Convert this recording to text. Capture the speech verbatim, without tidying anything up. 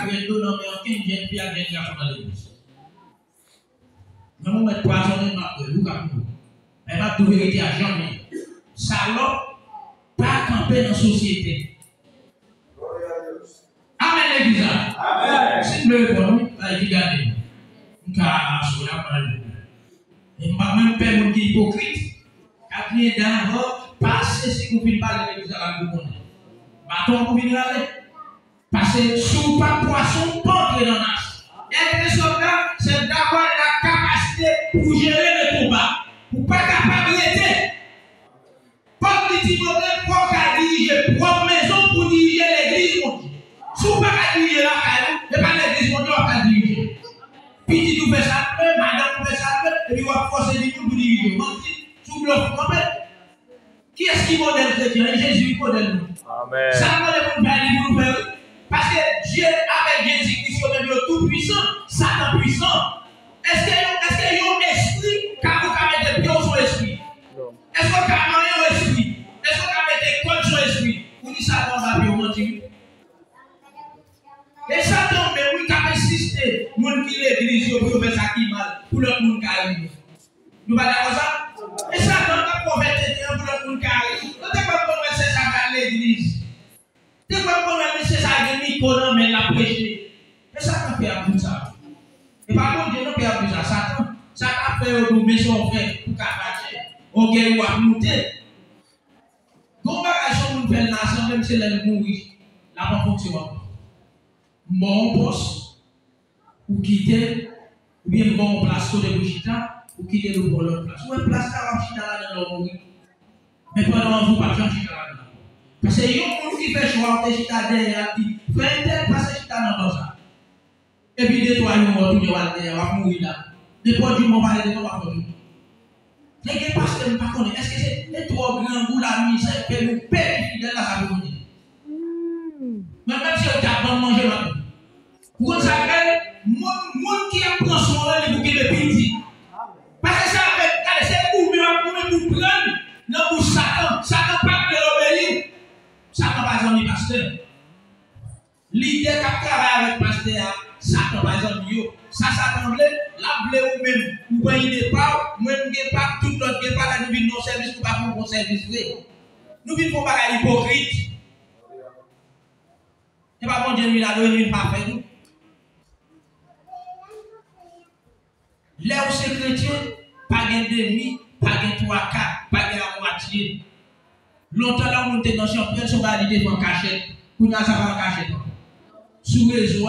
Grenn do nan men ankenn jèn fi ak jèn gason nan legliz. Nan moman pwazonnen m ap bwè, ou ka mouri. Men m ap di w verite a janmen. Salòp pa kanpe nan sosyete. Amèn, legliz la. Amèn. Si m vle reponn, wi, bay ki gade m. M ka aswè a, bay. E m pa menm pè moun ki ipokrit. K ap gen davò, pase si ou fin pale legliz la, la pou konnen. Baton pou vin rale. Paske si w pa pwason, w pa antre nan nas. Être soldat, c'est d'avoir la capacité pour gérer le combat. Ou pa kapab rete. Pòl li di Bondye, fò w ka dirije pwòp mezon pou dirije legliz Bondye. Si w pa ka dirije lakay ou, e pa legliz Bondye w ap ka dirije. Pitit ou fè sa l vle, madanm ou fè sa l vle, epi w ap fòse vin moun pou dirije w. Manti, sou blòf ou kanpe. Kiyès ki modèl kretyen? E Jezi wi modèl nou. Amèn. Sa l mande pou nou fè, li pou nou fè wi. Paske Dye avèk Jezi Kris yo menm yo tou pwisan, Satan pwisan. Èske yon, èske yon espri ka, ou ka mete pye w sou espri? Non. Èske w ka manyen yon espri? Èske w ka mete kòd sou espri? Ou di Satan anba pye w, manti wi. E Satan menm wi k ap ensiste moun ki legliz yo pou yo fè sa ki mal pou lòt moun ka ri yo. Nou pa dakò sa? E Satan k ap pwofèt tenten an pou lòt moun ka ri. Ou te kwè m konn wè sè sa k al legliz? Te kwè m konn wè mesye sa gen mikwo nan men l ap preche? E Satan fè ap di w sa. E pa Bondye non fè ap di w sa, Satan. Sa k ap fè yo di w men sa w fè pou ka fache. Ògèy ou ap moute. Gon bagay se yon moun fè l nan asanble m, se lè l mouri l ap an fonksyon ankò. M ba w yon pòs, ou kite l, oubyen m ba w yon plas kote pou w chita, ou kite l, ou pran lòt plas. Ou wè plas sa w ap chita ladan l lè w mouri. Men pandan w ap viv, w p ap janm chita ladan l. Paske yon moun ki fè chwa, ou te chita dèyè, ap di, frè entèl pase chita nan ban sa. Epi de twa jou w tounen w al dèyè, w ap mouri la. Nenpòt jou mwen pale de nou, w ap fè tou. Te gen pastè m pa konnen, èske se e twò grangou, lamizè k fè nou pè enfidèl la, sa pou nou di. Mwen menm se yo t ap ban m manje maten. Ou konn sa k bèl? Moun, moun ki ap pran swen w lan, li pou kenbe piti. Paske se avèk, gade, se goumen w ap goumen pou pran nan bouch Satan. Satan pa vle l obeyi w. Satan pa zanmi pastè. Lidè k ap travay avèk pastè a, Satan pa zanmi yo. Sa Satan vle, l ap vle ou menm, ou pran ide pa w, mwen m gen pa m, tout lòt gen pa, lè nou vin nan yon sèvis, nou pa fè yon bon sèvis vre. Nou vin fè yon bagay ipokrit. Se pa Bondye nou vin adore, nou vin pa fè nou. Lè ou se kretyen, pa gen demi, pa gen twa ka, pa gen amwatye. Lontan lè yon moun te nan chanpyèl, se yon bagay li te fè an kachèt. Kounye a sa pa an kachèt ankò. Sou rezo a,